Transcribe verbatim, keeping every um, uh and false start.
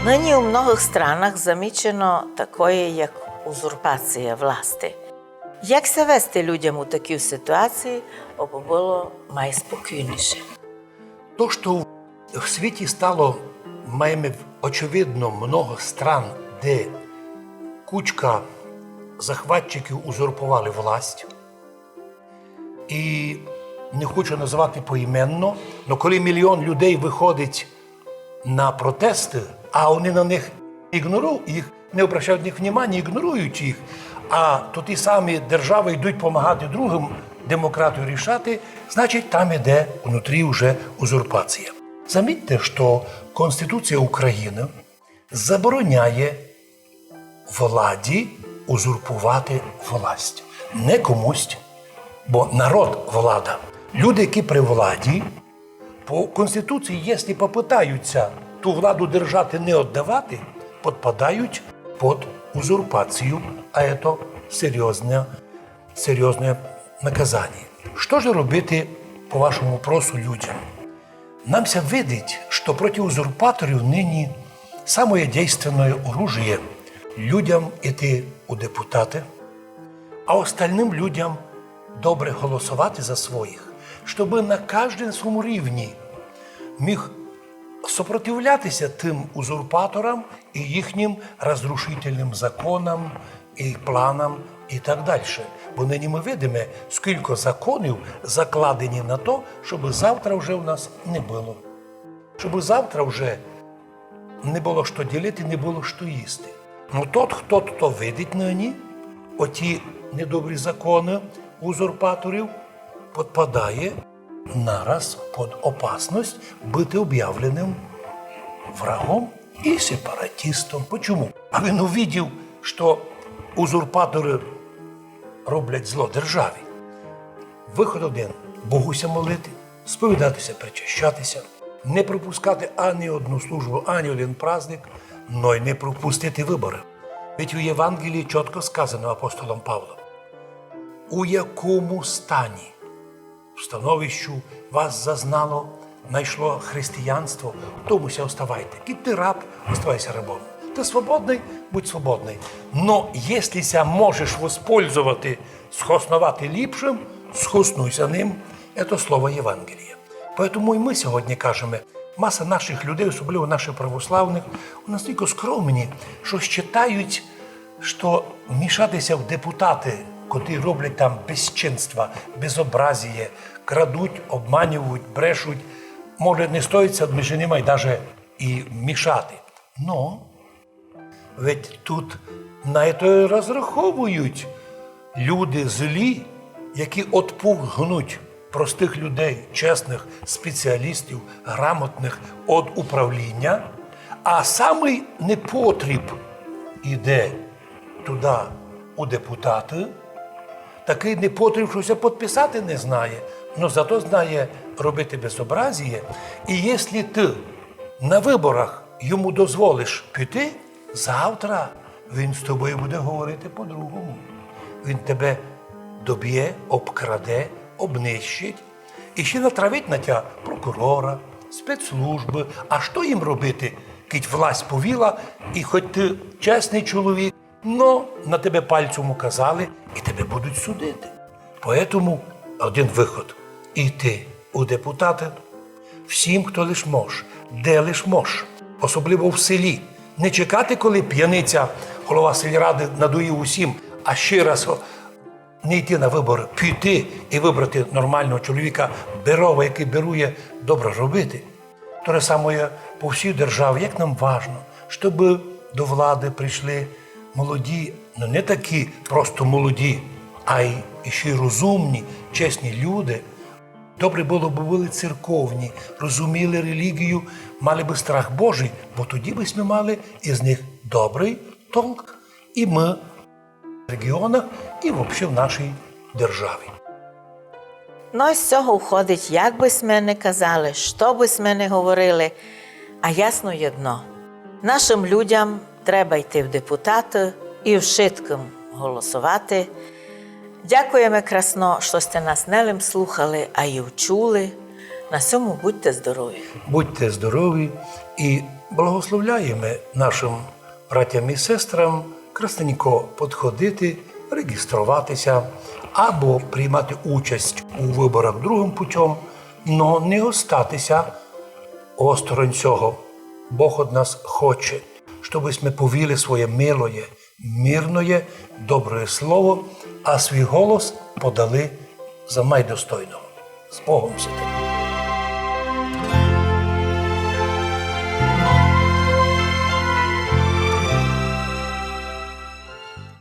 Нині у многых странах замічено такоє, як узурпація власти. Як ся вести людям у такій ситуації, обы было май спокійніше? То, што в світі стало, маєме очевидно много стран, де кучка захватчиків узурпували власть. І не хочу називати поіменно, но коли мільйон людей виходить на протесты, а они на них ігнору-, їх не обращають на них внимання, ігнорують їх, а то ті самі державы йдуть помагати другым демократію рішати, значить, там іде внутрі вже узурпація. Замітьте, што Конституція Україны забороняє владі узурпувати власть. Не комусь, бо народ влада. Люди, які при владі, по Конституції, якщо попытаються ту владу держати, не віддавати, підпадають під узурпацію, а це серйозне, серйозне наказання. Што ж робити по вашому вопросу людям? Нам ся видить, што проти узурпаторів нині самоє действенноє оружіє людям іти у депутаты, а остальным людям добре голосовати за своїх, штобы на каждым своєму рівні міг сопротивляти ся тым узурпаторам і їхнім розрушительным законам, і планам, і так дальше. Бо нині мы видиме, скілько законів закладені на то, штобы завтра вже у нас не было. Штобы завтра вже не было што ділити, не было што їсти. Но тот, хто то видить нині, оті недобрі законы узурпаторів, підпадає нараз під опасность быти объявленым врагом і сепаратістом. Почому? А він увидів, што узурпаторы роблять зло державі. Выход один: Богу ся молити, сповідати ся, причащати ся, не пропускати ані одну службу, ані один праздник, но й не пропустити выборы. Ведь у Євангелії чітко сказано апостолом Павлом: у якому стані, в становищу вас зазнало, найшло християнство, в тому ся оставайте. Кідь ты раб, оставайся рабом. Ты свободный, будь свободный. Но если ся можеш воспользовати, схосновати ліпшым, схоснуй ся ним. Це слово Євангелія. Поэтому і мы сьогодні кажеме, маса наших людей, особливо наших православных, у нас тілько скромні, што считають, што мішати ся в депутаты, котрі роблять там безчинства, безобразіє, крадуть, обманюють, брешуть, може, не стоїть ся між ними й даже і мішати. Но ведь тут на то й розраховують люди злі, які отпугнуть простых людей, чесных спеціалістів, грамотных, од управління, а самый непотріб іде туды у депутаты, такый непотріб, што ся підписати не знає, но зато знає робити безобразіє. І якщо ты на выборах йому дозволиш піти, завтра він з тобою буде говорити по-другому. Він тебе добє, обкраде, обнищить і ще натравить на тя прокурора, спецслужбы. А што їм робити, кідь власть повіла, і хоть ты чесный чоловік, но на тебе пальцем указали і тебе будуть судити. Поетому один выход: іти у депутаты всім, хто лиш мож, де лиш мож, особливо в селі. Не чекати, коли п'яниця, голова сільрады, надоїв усім, а ще раз о-, не йти на выборы, піти і выбрати нормалного чоловіка, берова, якый берує, добре робити. То же самоє по всій державі, як нам важно, штобы до влады пришли молоді, но не такі просто молоді, а й іщи й розумні, чесні люди. Добре было бы были церковні, розуміли релігію, мали бы страх Божий, бо тоді бы сьме мали із них добрый толк. І мы в регіонах, і вообще в нашій державі. Но, з сього входить, як бы сьме не казали, што бы сьме не говорили, а ясно єдно: нашым людям треба йти в депутаты і вшыткым голосовати. Дякуєме красно, што сьте нас не лим слухали, а й вчули. На сьому будьте здорові. Будьте здорові і благословляєме нашим братям і сестрам красненько подходити, реєструвати ся або приймати участь у выборах другым путём, но не остати ся осторонь сього. Бог од нас хоче, щобы сьме повіли своє милоє, мирноє, доброє слово, а свій голос подали за майдостойного. З Богом всіх.